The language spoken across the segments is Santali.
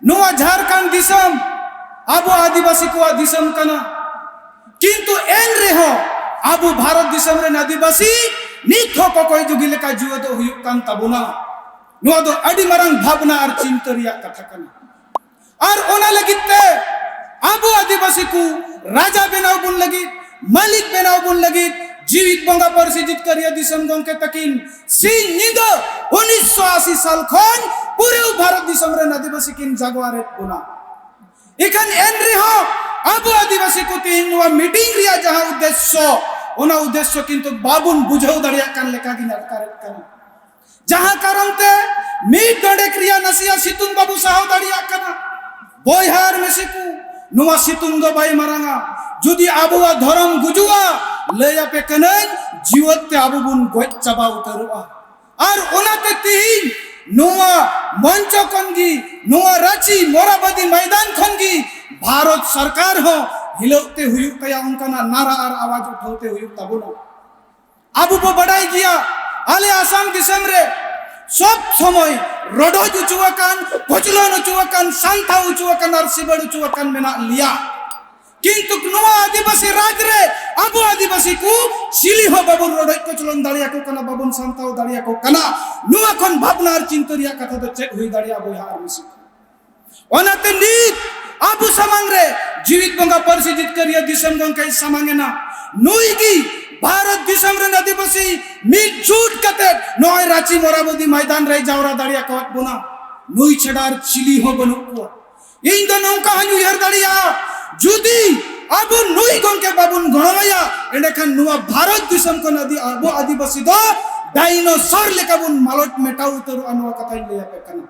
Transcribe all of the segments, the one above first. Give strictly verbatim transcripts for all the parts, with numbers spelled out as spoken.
ᱱᱚᱣᱟ ᱡᱷᱟᱲᱠᱷᱚᱸᱰ ᱫᱤᱥᱚᱢ ᱟᱵᱚ ᱟᱹᱫᱤᱵᱟᱹᱥᱤ ᱠᱚᱣᱟᱜ ᱫᱤᱥᱚᱢ ᱠᱟᱱᱟ, ᱠᱤᱱᱛᱩ ᱮᱱ ᱨᱮᱦᱚᱸ ᱟᱵᱚ ᱵᱷᱟᱨᱚᱛ ᱫᱤᱥᱚᱢ ᱨᱮᱱ ᱟᱹᱫᱤᱵᱟᱹᱥᱤ ᱱᱤᱛ ᱦᱚᱸ ᱠᱚᱠᱚᱭ ᱡᱩᱜᱤ ᱞᱮᱠᱟ ᱡᱤᱣᱮᱫᱚᱜ ᱦᱩᱭᱩᱜ ᱠᱟᱱ ᱛᱟᱵᱚᱱᱟ᱾ ᱱᱚᱣᱟ ᱫᱚ ᱟᱹᱰᱤ ᱢᱟᱨᱟᱝ ᱵᱷᱟᱵᱽᱱᱟ ᱟᱨ ᱪᱤᱱᱛᱟᱹ ᱨᱮᱭᱟᱜ ᱠᱟᱛᱷᱟ ᱠᱟᱱᱟ᱾ ᱟᱨ ᱚᱱᱟ ᱞᱟᱹᱜᱤᱫ ᱛᱮ ᱟᱵᱚ ᱟᱹᱫᱤᱵᱟᱹᱥᱤ ᱠᱚ ᱨᱟᱡᱟ ᱵᱮᱱᱟᱣ ᱵᱚᱱ ᱞᱟᱹᱜᱤᱫ, ᱢᱟᱹᱞᱤᱠ ᱵᱮᱱᱟᱣ ᱵᱚᱱ ᱞᱟᱹᱜᱤᱫ ᱡᱤᱣᱤᱫ ᱵᱚᱸᱜᱟ ᱯᱟᱹᱨᱥᱤ ᱡᱤᱛᱠᱟᱹᱨᱤᱭᱟᱹ ᱫᱤᱥᱚᱢ ᱜᱚᱢᱠᱮ ᱛᱟᱹᱠᱤᱱ ᱥᱤᱧ ᱧᱤᱫᱟᱹ ᱩᱱᱤᱥᱥᱚ ᱟᱥᱤ ᱥᱟᱞ ᱠᱷᱚᱱ ᱯᱩᱨᱟᱹ ᱵᱷᱟᱨᱚᱛ ᱫᱤᱥᱚᱢ ᱨᱮᱱ ᱟᱹᱫᱤᱵᱟᱹᱥᱤ ᱠᱤᱱ ᱡᱟᱜᱣᱟᱨᱮᱫ ᱵᱚᱱᱟ᱾ ᱮᱠᱷᱟᱱ ᱮᱱ ᱨᱮᱦᱚᱸ ᱟᱵᱚ ᱟᱹᱫᱤᱵᱟᱹᱥᱤ ᱠᱚ ᱛᱮᱦᱮᱧ ᱱᱚᱣᱟ ᱢᱤᱴᱤᱝ ᱨᱮᱭᱟᱜ ᱡᱟᱦᱟᱸ ᱩᱫᱽᱫᱮᱥᱥᱚ, ᱚᱱᱟ ᱩᱫᱽᱫᱮᱥᱥᱚ ᱠᱤᱱᱛᱩ ᱵᱟᱵᱚᱱ ᱵᱩᱡᱷᱟᱹᱣ ᱫᱟᱲᱮᱭᱟᱜ ᱠᱟᱱ ᱞᱮᱠᱟ ᱜᱤᱧ ᱟᱴᱠᱟᱨᱮᱫ ᱠᱟᱱᱟ᱾ ᱡᱟᱦᱟᱸ ᱠᱟᱨᱚᱱ ᱛᱮ ᱢᱤᱫ ᱰᱚᱸᱰᱮᱠ ᱨᱮᱭᱟᱜ ᱱᱟᱥᱮᱭᱟᱜ ᱥᱤᱛᱩᱝ ᱵᱟᱵᱚ ᱥᱟᱦᱟᱣ ᱫᱟᱲᱮᱭᱟᱜ ᱠᱟᱱᱟ᱾ ᱵᱚᱭᱦᱟ ᱟᱨ ᱢᱤᱥᱤ ᱠᱚ, ᱱᱚᱣᱟ ᱥᱤᱛᱩᱝ ᱫᱚ ᱵᱟᱭ ᱢᱟᱨᱟᱝᱟ᱾ ᱡᱩᱫᱤ ᱟᱵᱚᱣᱟᱜ ᱫᱷᱚᱨᱚᱢ ᱜᱩᱡᱩᱜᱼᱟ, ᱞᱟᱹᱭ ᱟᱯᱮ ᱠᱟᱹᱱᱟᱹᱧ, ᱡᱤᱣᱮᱫ ᱛᱮ ᱟᱵᱚ ᱵᱚᱱ ᱜᱚᱡ ᱪᱟᱵᱟ ᱩᱛᱟᱹᱨᱚᱜᱼᱟ᱾ ᱟᱨ ᱚᱱᱟᱛᱮ ᱛᱤᱦᱤᱧ ᱱᱚᱣᱟ ᱢᱚᱧᱪᱚ ᱠᱷᱚᱱ ᱜᱮ, ᱱᱚᱣᱟ ᱨᱟᱸᱪᱤ ᱢᱚᱨᱟᱵᱟᱫᱤ ᱢᱚᱭᱫᱟᱱ ᱠᱷᱚᱱ ᱜᱮ ᱵᱷᱟᱨᱚᱛ ᱥᱚᱨᱠᱟᱨ ᱦᱚᱸ ᱦᱤᱞᱟᱹᱜ ᱛᱮ ᱦᱩᱭᱩᱜ ᱛᱟᱭᱟ, ᱚᱱᱠᱟᱱᱟᱜ ᱱᱟᱨᱟ ᱟᱨ ᱟᱣᱟᱡ ᱩᱴᱷᱟᱹᱣ ᱛᱮ ᱦᱩᱭᱩᱜ ᱛᱟᱵᱚᱱᱟ᱾ ᱟᱵᱚ ᱵᱚ ᱵᱟᱰᱟᱭ ᱜᱮᱭᱟ, ᱟᱞᱮ ᱟᱥᱟᱢ ᱫᱤᱥᱚᱢ ᱨᱮ ᱥᱚᱵ ᱥᱚᱢᱚᱭ ᱨᱚᱰᱚᱡ ᱦᱚᱪᱚ ᱟᱠᱟᱱ, ᱠᱚᱪᱞᱚᱱ ᱦᱚᱪᱚ ᱟᱠᱟᱱ, ᱥᱟᱱᱛᱟᱣ ᱦᱚᱪᱚ ᱟᱠᱟᱱ ᱟᱨ ᱥᱤᱵᱟᱹᱲ ᱦᱚᱪᱚ ᱟᱠᱟᱱ ᱢᱮᱱᱟᱜ ᱞᱮᱭᱟ᱾ ᱠᱤᱱᱛᱩ ᱱᱚᱣᱟ ᱟᱹᱫᱤᱵᱟᱹᱥᱤ ᱨᱟᱡᱽ ᱨᱮ ᱟᱵᱚ ᱟᱹᱫᱤᱵᱟᱹᱥᱤ ᱠᱚ ᱪᱤᱞᱤ ᱦᱚᱸ ᱵᱟᱵᱚᱱ ᱨᱚᱰᱚᱡ ᱠᱚᱪᱞᱚᱱ ᱫᱟᱲᱮᱭᱟᱠᱚ ᱠᱟᱱᱟ, ᱵᱟᱵᱚᱱ ᱥᱟᱱᱛᱟᱣ ᱫᱟᱲᱮᱭᱟᱠᱚ ᱠᱟᱱᱟ᱾ ᱱᱚᱣᱟ ᱠᱷᱚᱱ ᱵᱷᱟᱵᱽᱱᱟ ᱟᱨ ᱪᱤᱱᱛᱟᱹ ᱨᱮᱭᱟᱜ ᱠᱟᱛᱷᱟ ᱫᱚ ᱪᱮᱫ ᱦᱩᱭ ᱫᱟᱲᱮᱭᱟᱜᱼᱟ, ᱵᱚᱭᱦᱟ ᱟᱨ ᱢᱤᱥᱤ? ᱚᱱᱟᱛᱮ ᱱᱤᱛ ᱟᱵᱚ ᱥᱟᱢᱟᱝ ᱨᱮ ᱡᱤᱣᱤᱫ ᱵᱚᱸᱜᱟ ᱯᱟᱹᱨᱥᱤ ᱡᱤᱛᱠᱟᱹᱨᱤᱭᱟᱹ ᱫᱤᱥᱚᱢ ᱜᱚᱢᱠᱮᱭ ᱥᱟᱢᱟᱝ ᱮᱱᱟ᱾ ᱱᱩᱭ ᱜᱮ ᱵᱷᱟᱨᱚᱛ ᱫᱤᱥᱚᱢ ᱨᱮᱱ ᱟᱹᱫᱤᱵᱟᱹᱥᱤ ᱢᱤᱫ ᱡᱩᱴ ᱠᱟᱛᱮ ᱱᱚᱜᱼᱚᱭ ᱨᱟᱸᱪᱤ ᱢᱚᱨᱟᱵᱚᱫᱤ ᱢᱚᱭᱫᱟᱱ ᱨᱮᱭ ᱡᱟᱣᱨᱟ ᱫᱟᱲᱮᱭᱟᱠᱟᱫ ᱵᱚᱱᱟ᱾ ᱱᱩᱭ ᱪᱷᱟᱰᱟ ᱟᱨ ᱪᱤᱞᱤ ᱦᱚᱸ ᱵᱟᱹᱱᱩᱜ ᱠᱚᱣᱟ᱾ ᱤᱧ ᱫᱚ ᱱᱚᱝᱠᱟ ᱦᱚᱸᱧ ᱩᱭᱦᱟᱹᱨ ᱫᱟᱲᱮᱭᱟᱜᱼᱟ, ᱡᱩᱫᱤ ᱟᱵᱚ ᱱᱩᱭ ᱜᱚᱢᱠᱮ ᱵᱟᱵᱚᱱ ᱜᱚᱲᱚᱣᱟᱭᱟ, ᱮᱸᱰᱮᱠᱷᱟᱱ ᱱᱚᱣᱟ ᱵᱷᱟᱨᱚᱛ ᱫᱤᱥᱚᱢ ᱠᱷᱚᱱ ᱟᱹᱫᱤ-, ᱟᱵᱚ ᱟᱹᱫᱤᱵᱟᱹᱥᱤ ᱫᱚ ᱰᱟᱭᱱᱳᱥᱚᱨ ᱞᱮᱠᱟ ᱵᱚᱱ ᱢᱟᱞᱚᱴ ᱢᱮᱴᱟᱣ ᱩᱛᱟᱹᱨᱚᱜᱼᱟ᱾ ᱱᱚᱣᱟ ᱠᱟᱛᱷᱟᱧ ᱞᱟᱹᱭ ᱟᱯᱮ ᱠᱟᱱᱟ᱾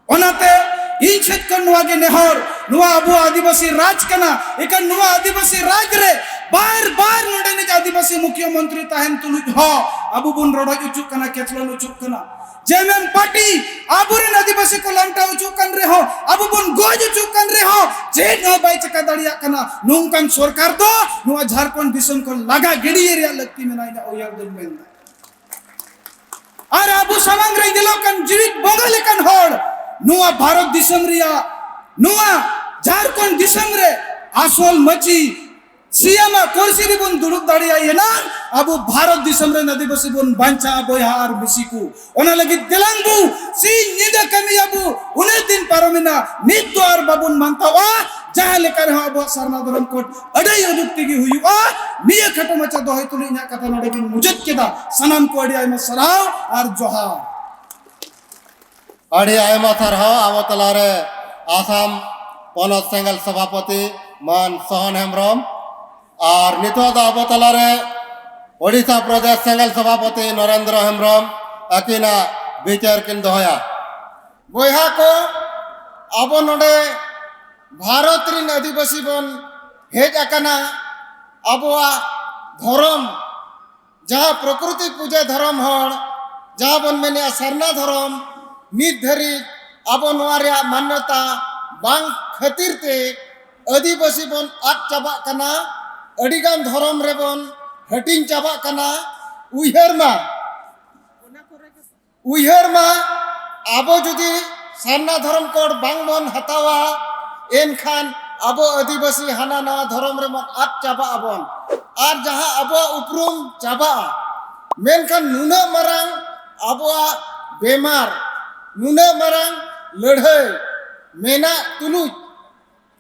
ᱚᱱᱟᱛᱮ ᱤᱧ ᱥᱮᱫ ᱠᱷᱚᱱ ᱱᱚᱣᱟ ᱜᱮ ᱱᱮᱦᱚᱨ, ᱱᱚᱣᱟ ᱟᱵᱚ ᱟᱹᱫᱤᱵᱟᱹᱥᱤ ᱨᱟᱡᱽ ᱠᱟᱱᱟ, ᱮᱱᱠᱷᱟᱱ ᱱᱚᱣᱟ ᱟᱹᱫᱤᱵᱟᱹᱥᱤ ᱨᱟᱡᱽ ᱨᱮ ᱵᱟᱨ ᱵᱟᱨ ᱱᱚᱰᱮᱱᱤᱡ ᱟᱹᱫᱤᱵᱟᱹᱥᱤ ᱢᱩᱠᱷᱭᱟᱹ ᱢᱚᱱᱛᱨᱤ ᱛᱟᱦᱮᱱ ᱛᱩᱞᱩᱡ ᱦᱚᱸ ᱟᱵᱚ ᱵᱚᱱ ᱨᱚᱰᱚᱡ ᱦᱚᱪᱚᱜ ᱠᱟᱱᱟ, ᱠᱮᱪᱞᱚᱱ ᱦᱚᱪᱚᱜ ᱠᱟᱱᱟ᱾ ᱡᱮᱢᱮᱢ ᱯᱟᱨᱴᱤ ᱟᱵᱚᱨᱮᱱ ᱟᱹᱫᱤᱵᱟᱹᱥᱤ ᱠᱚ ᱞᱟᱢᱴᱟᱣ ᱦᱚᱪᱚᱜ ᱠᱟᱱ ᱨᱮᱦᱚᱸ, ᱟᱵᱚ ᱵᱚᱱ ᱜᱚᱡ ᱦᱚᱪᱚᱜ ᱠᱟᱱ ᱨᱮᱦᱚᱸ, ᱪᱮᱫ ᱦᱚᱸ ᱵᱟᱭ ᱪᱮᱠᱟ ᱫᱟᱲᱮᱭᱟᱜ ᱠᱟᱱᱟ᱾ ᱱᱚᱝᱠᱟᱱ ᱥᱚᱨᱠᱟᱨ ᱫᱚ ᱱᱚᱣᱟ ᱡᱷᱟᱲᱠᱷᱚᱸᱰ ᱫᱤᱥᱚᱢ ᱠᱷᱚᱱ ᱞᱟᱜᱟ ᱜᱤᱰᱤᱭᱮ ᱨᱮᱭᱟᱜ ᱞᱟᱹᱠᱛᱤ ᱢᱮᱱᱟᱜᱼᱟ, ᱤᱧᱟᱹᱜ ᱩᱭᱦᱟᱹᱨ ᱫᱚᱧ ᱢᱮᱱᱫᱟ᱾ ᱟᱨ ᱟᱵᱚ ᱥᱟᱢᱟᱝ ᱨᱮ ᱧᱮᱞᱚᱜ ᱠᱟᱱ ᱡᱤᱣᱤᱫ ᱵᱚᱸᱜᱟ ᱞᱮᱠᱟᱱ ᱦᱚᱲ, ᱱᱚᱣᱟ ᱵᱷᱟᱨᱚᱛ ᱫᱤᱥᱚᱢ ᱨᱮᱭᱟᱜ, ᱱᱚᱣᱟ ᱡᱷᱟᱲᱠᱷᱚᱸᱰ ᱫᱤᱥᱚᱢ ᱨᱮ ᱟᱥᱚᱞ ᱢᱟᱹᱪᱤ ᱥᱤᱭᱟᱢᱟᱜ ᱠᱩᱨᱥᱤ ᱨᱮᱵᱚᱱ ᱫᱩᱲᱩᱵ ᱫᱟᱲᱮᱭᱟᱜ ᱮᱱᱟᱝ ᱟᱵᱚ ᱵᱷᱟᱨᱚᱛ ᱫᱤᱥᱚᱢ ᱨᱮᱱ ᱟᱹᱫᱤᱵᱟᱹᱥᱤ ᱵᱚᱱ ᱵᱟᱧᱪᱟᱜᱼᱟ, ᱵᱚᱭᱦᱟ ᱟᱨ ᱢᱤᱥᱤ ᱠᱚ᱾ ᱚᱱᱟ ᱞᱟᱹᱜᱤᱫ ᱫᱮᱞᱟᱝ ᱵᱚ ᱥᱤᱧ ᱧᱤᱫᱟᱹ ᱠᱟᱹᱢᱤᱭᱟᱵᱚ᱾ ᱩᱱᱟᱹᱜ ᱫᱤᱱ ᱯᱟᱨᱚᱢᱮᱱᱟ, ᱱᱤᱛ ᱫᱚ ᱟᱨ ᱵᱟᱵᱚᱱ ᱢᱟᱱᱛᱟᱣᱟ᱾ ᱡᱟᱦᱟᱸ ᱞᱮᱠᱟ ᱨᱮᱦᱚᱸ ᱟᱵᱚᱣᱟᱜ ᱥᱟᱨᱱᱟ ᱫᱷᱚᱨᱚᱢ ᱠᱳᱰ ᱟᱹᱰᱤ ᱟᱹᱰᱩᱠ ᱛᱮᱜᱮ ᱦᱩᱭᱩᱜᱼᱟ᱾ ᱱᱤᱭᱟᱹ ᱠᱷᱟᱴᱚ ᱢᱟᱪᱷᱟ ᱫᱚᱦᱚᱭ ᱛᱩᱞᱩᱡ ᱤᱧᱟᱹᱜ ᱠᱟᱛᱷᱟ ᱱᱚᱰᱮ ᱜᱤᱧ ᱢᱩᱪᱟᱹᱫ ᱠᱮᱫᱟ᱾ ᱥᱟᱱᱟᱢ ᱠᱚ ᱟᱹᱰᱤ ᱟᱭᱢᱟ ᱥᱟᱨᱦᱟᱣ ᱟᱨ ᱡᱚᱦᱟᱨ᱾ ᱟᱹᱰᱤ ᱟᱭᱢᱟ ᱥᱟᱨᱦᱟᱣ ᱟᱵᱚ ᱛᱟᱞᱟᱨᱮ ᱟᱥᱟᱢ ᱯᱚᱱᱚᱛ ᱥᱮᱸᱜᱮᱞ ᱥᱚᱵᱷᱟᱯᱚᱛᱤ ᱢᱟᱱ ᱥᱚᱦᱚᱱ ᱦᱮᱢᱵᱨᱚᱢ, ᱟᱨ ᱱᱤᱛᱚᱜ ᱫᱚ ᱟᱵᱚ ᱛᱟᱞᱟᱨᱮ ᱳᱰᱤᱥᱟ ᱯᱨᱚᱫᱮᱥ ᱥᱮᱸᱜᱮᱞ ᱥᱚᱵᱷᱟᱯᱚᱛᱤ ᱱᱚᱨᱮᱱᱫᱨᱚ ᱦᱮᱢᱵᱨᱚᱢ ᱟᱹᱠᱤᱱᱟᱜ ᱵᱤᱪᱟᱹᱨ ᱠᱤᱱ ᱫᱚᱦᱚᱭᱟ᱾ ᱵᱚᱭᱦᱟ ᱠᱚ, ᱟᱵᱚ ᱱᱚᱰᱮ ᱵᱷᱟᱨᱚᱛ ᱨᱤᱱ ᱟᱹᱫᱤᱵᱟᱹᱥᱤ ᱵᱚᱱ ᱦᱮᱡ ᱟᱠᱟᱱᱟ᱾ ᱟᱵᱚᱣᱟᱜ ᱫᱷᱚᱨᱚᱢ, ᱡᱟᱦᱟᱸ ᱯᱨᱚᱠᱨᱤᱛᱤ ᱯᱩᱡᱟᱹ ᱫᱷᱚᱨᱚᱢ ᱦᱚᱲ, ᱡᱟᱦᱟᱸ ᱵᱚᱱ ᱢᱮᱱᱮᱜᱼᱟ ᱥᱟᱨᱱᱟ ᱫᱷᱚᱨᱚᱢ, ᱱᱤᱛ ᱫᱷᱟᱹᱨᱤᱡ ᱟᱵᱚ ᱱᱚᱣᱟ ᱨᱮᱭᱟᱜ ᱢᱟᱱᱱᱚᱛᱟ ᱵᱟᱝ ᱠᱷᱟᱹᱛᱤᱨ ᱛᱮ ᱟᱹᱫᱤᱵᱟᱹᱥᱤ ᱵᱚᱱ ᱟᱫ ᱪᱟᱵᱟᱜ ᱠᱟᱱᱟ, ᱟᱹᱰᱤᱜᱟᱱ ᱫᱷᱚᱨᱚᱢ ᱨᱮᱵᱚᱱ ᱦᱟᱹᱴᱤᱧ ᱪᱟᱵᱟᱜ ᱠᱟᱱᱟ᱾ ᱩᱭᱦᱟᱹᱨ ᱢᱟ, ᱩᱭᱦᱟᱹᱨ ᱢᱟ, ᱟᱵᱚ ᱡᱩᱫᱤ ᱥᱟᱨᱱᱟ ᱫᱷᱚᱨᱚᱢ ᱠᱳᱰ ᱵᱟᱝ ᱵᱚᱱ ᱦᱟᱛᱟᱣᱟ, ᱮᱱᱠᱷᱟᱱ ᱟᱵᱚ ᱟᱹᱫᱤᱵᱟᱹᱥᱤ ᱦᱟᱱᱟ ᱱᱟᱣᱟ ᱫᱷᱚᱨᱚᱢ ᱨᱮᱵᱚᱱ ᱟᱫ ᱪᱟᱵᱟᱜ ᱟᱵᱚᱱ, ᱟᱨ ᱡᱟᱦᱟᱸ ᱟᱵᱚᱣᱟᱜ ᱩᱯᱨᱩᱢ ᱪᱟᱵᱟᱜᱼᱟ᱾ ᱢᱮᱱᱠᱷᱟᱱ ᱱᱩᱱᱟᱹᱜ ᱢᱟᱨᱟᱝ ᱟᱵᱚᱣᱟᱜ ᱵᱮᱢᱟᱨ, ᱱᱩᱱᱟᱹᱜ ᱢᱟᱨᱟᱝ ᱞᱟᱹᱲᱦᱟᱹᱭ ᱢᱮᱱᱟᱜ ᱛᱩᱞᱩᱡ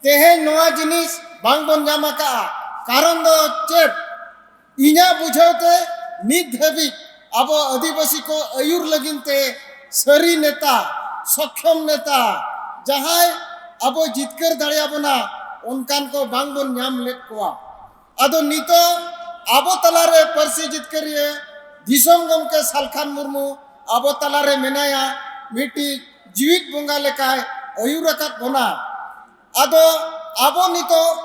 ᱛᱮᱦᱮᱧ ᱱᱚᱣᱟ ᱡᱤᱱᱤᱥ ᱵᱟᱝ ᱵᱚᱱ ᱧᱟᱢ ᱟᱠᱟᱫᱼᱟ᱾ ᱠᱟᱨᱚᱱ ᱫᱚ ᱪᱮᱫ? ᱤᱧᱟᱹᱜ ᱵᱩᱡᱷᱟᱹᱣ ᱛᱮ ᱱᱤᱛ ᱫᱷᱟᱹᱵᱤᱡ ᱟᱵᱚ ᱟᱹᱫᱤᱵᱟᱹᱥᱤ ᱠᱚ ᱟᱹᱭᱩᱨ ᱞᱟᱹᱜᱤᱫ ᱛᱮ ᱥᱟᱹᱨᱤ ᱱᱮᱛᱟ, ᱥᱚᱠᱷᱚᱢ ᱱᱮᱛᱟ, ᱡᱟᱦᱟᱸᱭ ᱟᱵᱚ ᱡᱤᱛᱠᱟᱹᱨ ᱫᱟᱲᱮᱭᱟᱵᱚᱱᱟ, ᱚᱱᱠᱟᱱ ᱠᱚ ᱵᱟᱝ ᱵᱚᱱ ᱧᱟᱢ ᱞᱮᱫ ᱠᱚᱣᱟ᱾ ᱟᱫᱚ ᱱᱤᱛᱚᱜ ᱟᱵᱚ ᱛᱟᱞᱟᱨᱮ ᱯᱟᱹᱨᱥᱤ ᱡᱤᱛᱠᱟᱹᱨᱤᱭᱟᱹ ᱫᱤᱥᱚᱢ ᱜᱚᱢᱠᱮ ᱥᱟᱞᱠᱷᱟᱱ ᱢᱩᱨᱢᱩ ᱟᱵᱚ ᱛᱟᱞᱟᱨᱮ ᱢᱮᱱᱟᱭᱟ, ᱢᱤᱫᱴᱤᱡ ᱡᱤᱣᱤᱫ ᱵᱚᱸᱜᱟ ᱞᱮᱠᱟᱭ ᱟᱹᱭᱩᱨ ᱟᱠᱟᱫ ᱵᱚᱱᱟ᱾ ᱟᱫᱚ ᱟᱵᱚ ᱱᱤᱛᱚᱜ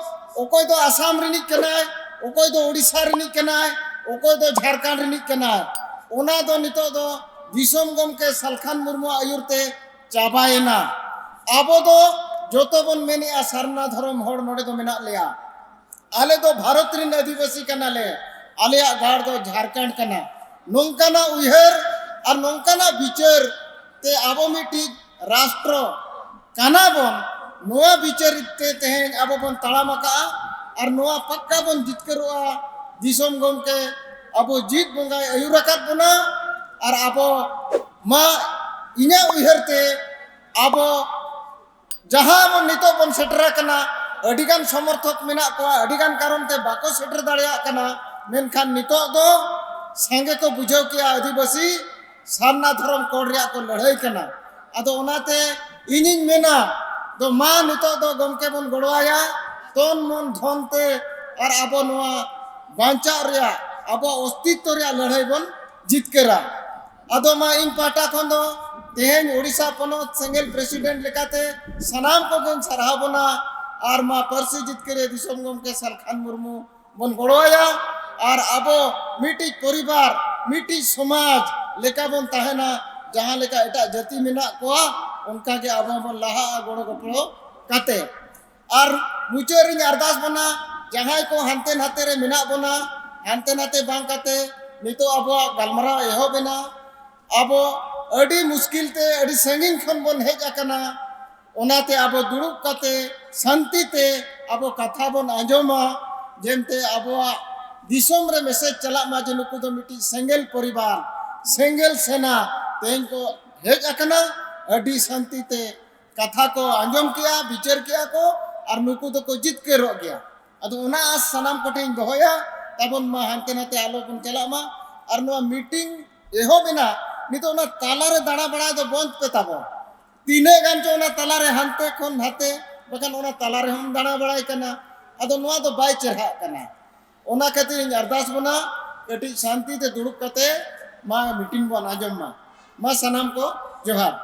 ᱚᱠᱚᱭ ᱫᱚ ᱟᱥᱟᱢ ᱨᱤᱱᱤᱡ ᱠᱟᱱᱟᱭ, ᱚᱠᱚᱭ ᱫᱚ ᱳᱰᱤᱥᱟ ᱨᱤᱱᱤᱡ ᱠᱟᱱᱟᱭ, ᱚᱠᱚᱭ ᱫᱚ ᱡᱷᱟᱲᱠᱷᱚᱸᱰ ᱨᱤᱱᱤᱡ ᱠᱟᱱᱟᱭ, ᱚᱱᱟ ᱫᱚ ᱱᱤᱛᱚᱜ ᱫᱚ ᱫᱤᱥᱚᱢ ᱜᱚᱢᱠᱮ ᱥᱟᱞᱠᱷᱟᱱ ᱢᱩᱨᱢᱩᱣᱟᱜ ᱟᱹᱭᱩᱨ ᱛᱮ ᱪᱟᱵᱟᱭᱮᱱᱟ᱾ ᱟᱵᱚ ᱫᱚ ᱡᱚᱛᱚ ᱵᱚᱱ ᱢᱮᱱᱮᱜᱼᱟ ᱥᱟᱨᱱᱟ ᱫᱷᱚᱨᱚᱢ ᱦᱚᱲ ᱱᱚᱰᱮ ᱫᱚ ᱢᱮᱱᱟᱜ ᱞᱮᱭᱟ᱾ ᱟᱞᱮ ᱫᱚ ᱵᱷᱟᱨᱚᱛ ᱨᱤᱱ ᱟᱹᱫᱤᱵᱟᱹᱥᱤ ᱠᱟᱱᱟᱞᱮ, ᱟᱞᱮᱭᱟᱜ ᱜᱟᱲ ᱫᱚ ᱡᱷᱟᱲᱠᱷᱚᱸᱰ ᱠᱟᱱᱟ᱾ ᱱᱚᱝᱠᱟᱱᱟᱜ ᱩᱭᱦᱟᱹᱨ ᱟᱨ ᱱᱚᱝᱠᱟᱱᱟᱜ ᱵᱤᱪᱟᱹᱨ ᱛᱮ ᱟᱵᱚ ᱢᱤᱫᱴᱤᱡ ᱨᱟᱥᱴᱨᱚ ᱠᱟᱱᱟ ᱵᱚᱱ, ᱱᱚᱣᱟ ᱵᱤᱪᱟᱹᱨ ᱛᱮ ᱛᱮᱦᱮᱧ ᱟᱵᱚ ᱵᱚᱱ ᱛᱟᱲᱟᱢ ᱟᱠᱟᱫᱼᱟ᱾ ᱟᱨ ᱱᱚᱣᱟ ᱯᱟᱠᱠᱟ ᱵᱚᱱ ᱡᱤᱛᱠᱟᱹᱨᱚᱜᱼᱟ, ᱫᱤᱥᱚᱢ ᱜᱚᱢᱠᱮ ᱟᱵᱚ ᱡᱤᱛ ᱵᱚᱸᱜᱟᱭ ᱟᱹᱭᱩᱨ ᱟᱠᱟᱫ ᱵᱚᱱᱟ᱾ ᱟᱨ ᱟᱵᱚ ᱢᱟ, ᱤᱧᱟᱹᱜ ᱩᱭᱦᱟᱹᱨ ᱛᱮ ᱟᱵᱚ ᱡᱟᱦᱟᱸ ᱵᱚᱱ ᱱᱤᱛᱚᱜ ᱵᱚᱱ ᱥᱮᱴᱮᱨ ᱟᱠᱟᱱᱟ, ᱟᱹᱰᱤᱜᱟᱱ ᱥᱚᱢᱚᱨᱛᱷᱚᱠ ᱢᱮᱱᱟᱜ ᱠᱚᱣᱟ, ᱟᱹᱰᱤᱜᱟᱱ ᱠᱟᱨᱚᱱ ᱛᱮ ᱵᱟᱠᱚ ᱥᱮᱴᱮᱨ ᱫᱟᱲᱮᱭᱟᱜ ᱠᱟᱱᱟ᱾ ᱢᱮᱱᱠᱷᱟᱱ ᱱᱤᱛᱚᱜ ᱫᱚ ᱥᱟᱸᱜᱮ ᱠᱚ ᱵᱩᱡᱷᱟᱹᱣ ᱠᱮᱜᱼᱟ ᱟᱹᱫᱤᱵᱟᱹᱥᱤ ᱥᱟᱨᱱᱟ ᱫᱷᱚᱨᱚᱢ ᱠᱳᱰ ᱨᱮᱭᱟᱜ ᱠᱚ ᱞᱟᱹᱲᱦᱟᱹᱭ ᱠᱟᱱᱟ᱾ ᱟᱫᱚ ᱚᱱᱟᱛᱮ ᱤᱧᱤᱧ ᱢᱮᱱᱟ, ᱫᱚ ᱢᱟ ᱱᱤᱛᱚᱜ ᱫᱚ ᱜᱚᱢᱠᱮ ᱵᱚᱱ ᱜᱚᱲᱚᱣᱟᱭᱟ, ᱛᱚᱱ ᱢᱚᱱ ᱫᱷᱚᱱ ᱛᱮ, ᱟᱨ ᱟᱵᱚ ᱱᱚᱣᱟ ᱵᱟᱧᱪᱟᱣ ᱨᱮᱭᱟᱜ, ᱟᱵᱚᱣᱟᱜ ᱚᱥᱛᱤᱛᱛᱚ ᱨᱮᱭᱟᱜ ᱞᱟᱹᱲᱦᱟᱹᱭ ᱵᱚᱱ ᱡᱤᱛᱠᱟᱹᱨᱟ᱾ ᱟᱫᱚ ᱢᱟ ᱤᱧ ᱯᱟᱦᱴᱟ ᱠᱷᱚᱱ ᱫᱚ ᱛᱮᱦᱮᱧ ᱳᱰᱤᱥᱟ ᱯᱚᱱᱚᱛ ᱥᱮᱸᱜᱮᱞ ᱯᱨᱮᱥᱤᱰᱮᱱᱴ ᱞᱮᱠᱟᱛᱮ ᱥᱟᱱᱟᱢ ᱠᱚᱜᱮᱧ ᱥᱟᱨᱦᱟᱣ ᱵᱚᱱᱟ᱾ ᱟᱨ ᱢᱟ ᱯᱟᱹᱨᱥᱤ ᱡᱤᱛᱠᱟᱹᱨᱤᱭᱟᱹ ᱫᱤᱥᱚᱢ ᱜᱚᱢᱠᱮ ᱥᱟᱞᱠᱷᱟᱱ ᱢᱩᱨᱢᱩ ᱵᱚᱱ ᱜᱚᱲᱚᱣᱟᱭᱟ᱾ ᱟᱨ ᱟᱵᱚ ᱢᱤᱫᱴᱤᱡ ᱯᱚᱨᱤᱵᱟᱨ, ᱢᱤᱫᱴᱤᱡ ᱥᱚᱢᱟᱡᱽ ᱞᱮᱠᱟ ᱵᱚᱱ ᱛᱟᱦᱮᱱᱟ, ᱡᱟᱦᱟᱸ ᱞᱮᱠᱟ ᱮᱴᱟᱜ ᱡᱟᱹᱛᱤ ᱢᱮᱱᱟᱜ ᱠᱚᱣᱟ, ᱚᱱᱠᱟᱜᱮ ᱟᱵᱚ ᱦᱚᱸᱵᱚᱱ ᱞᱟᱦᱟᱜᱼᱟ ᱜᱚᱲᱚ ᱜᱚᱯᱚᱲᱚ ᱠᱟᱛᱮ᱾ ᱟᱨ ᱢᱩᱪᱟᱹᱫ ᱨᱤᱧ ᱟᱨᱫᱟᱥ ᱵᱚᱱᱟ, ᱡᱟᱦᱟᱸᱭ ᱠᱚ ᱦᱟᱱᱛᱮ ᱱᱟᱛᱮ ᱨᱮ ᱢᱮᱱᱟᱜ ᱵᱚᱱᱟ, ᱦᱟᱱᱛᱮ ᱱᱟᱛᱮ ᱵᱟᱝ ᱠᱟᱛᱮ ᱱᱤᱛᱚᱜ ᱟᱵᱚᱣᱟᱜ ᱜᱟᱞᱢᱟᱨᱟᱣ ᱮᱦᱚᱵ ᱮᱱᱟ᱾ ᱟᱵᱚ ᱟᱹᱰᱤ ᱢᱩᱥᱠᱤᱞ ᱛᱮ ᱟᱹᱰᱤ ᱥᱟᱺᱜᱤᱧ ᱠᱷᱚᱱ ᱵᱚᱱ ᱦᱮᱡ ᱟᱠᱟᱱᱟ᱾ ᱚᱱᱟᱛᱮ ᱟᱵᱚ ᱫᱩᱲᱩᱵ ᱠᱟᱛᱮ ᱥᱟᱱᱛᱤ ᱛᱮ ᱟᱵᱚ ᱠᱟᱛᱷᱟ ᱵᱚᱱ ᱟᱸᱡᱚᱢᱟ, ᱡᱮᱢᱛᱮ ᱟᱵᱚᱣᱟᱜ ᱫᱤᱥᱚᱢ ᱨᱮ ᱢᱮᱥᱮᱡᱽ ᱪᱟᱞᱟᱜ ᱢᱟ ᱡᱮ ᱱᱩᱠᱩ ᱫᱚ ᱢᱤᱫᱴᱤᱡ ᱥᱮᱸᱜᱮᱞ ᱯᱚᱨᱤᱵᱟᱨ, ᱥᱮᱸᱜᱮᱞ ᱥᱮᱱᱟ ᱛᱮᱦᱮᱧ ᱠᱚ ᱦᱮᱡ ᱟᱠᱟᱱᱟ, ᱟᱹᱰᱤ ᱥᱟᱱᱛᱤ ᱛᱮ ᱠᱟᱛᱷᱟ ᱠᱚ ᱟᱸᱡᱚᱢ ᱠᱮᱜᱼᱟ, ᱵᱤᱪᱟᱹᱨ ᱠᱮᱜᱼᱟ ᱠᱚ, ᱟᱨ ᱱᱩᱠᱩ ᱫᱚᱠᱚ ᱡᱤᱛᱠᱟᱹᱨᱚᱜ ᱜᱮᱭᱟ᱾ ᱟᱫᱚ ᱚᱱᱟ ᱟᱸᱥ ᱥᱟᱱᱟᱢ ᱠᱚᱴᱷᱮᱱ ᱤᱧ ᱫᱚᱦᱚᱭᱟ, ᱛᱟᱵᱚᱱ ᱢᱟ ᱦᱟᱱᱛᱮ ᱱᱟᱛᱮ ᱟᱞᱚ ᱵᱚᱱ ᱪᱟᱞᱟᱜ ᱢᱟ᱾ ᱟᱨ ᱱᱚᱣᱟ ᱢᱤᱴᱤᱝ ᱮᱦᱚᱵ ᱮᱱᱟ, ᱱᱤᱛᱚᱜ ᱚᱱᱟ ᱛᱟᱞᱟᱨᱮ ᱫᱟᱬᱟ ᱵᱟᱲᱟᱭ ᱫᱚ ᱵᱚᱱᱫ ᱯᱮ ᱛᱟᱵᱚᱱ᱾ ᱛᱤᱱᱟᱹᱜ ᱜᱟᱱ ᱪᱚ ᱚᱱᱟ ᱛᱟᱞᱟᱨᱮ ᱦᱟᱱᱛᱮ ᱠᱷᱚᱱ ᱱᱟᱛᱮ, ᱵᱟᱠᱷᱟᱱ ᱚᱱᱟ ᱛᱟᱞᱟ ᱨᱮᱦᱚᱸᱢ ᱫᱟᱬᱟ ᱵᱟᱲᱟᱭ ᱠᱟᱱᱟ᱾ ᱟᱫᱚ ᱱᱚᱣᱟ ᱫᱚ ᱵᱟᱭ ᱪᱮᱨᱦᱟᱜ ᱠᱟᱱᱟ᱾ ᱚᱱᱟ ᱠᱷᱟᱹᱛᱤᱨ ᱤᱧ ᱟᱨᱫᱟᱥ ᱵᱚᱱᱟ, ᱠᱟᱹᱴᱤᱡ ᱥᱟᱱᱛᱤ ᱛᱮ ᱫᱩᱲᱩᱵ ᱠᱟᱛᱮ ᱢᱟ ᱢᱤᱴᱤᱝ ᱵᱚᱱ ᱟᱸᱡᱚᱢ ᱢᱟ᱾ ᱢᱟ ᱥᱟᱱᱟᱢ ᱠᱚ ᱡᱚᱦᱟᱨ᱾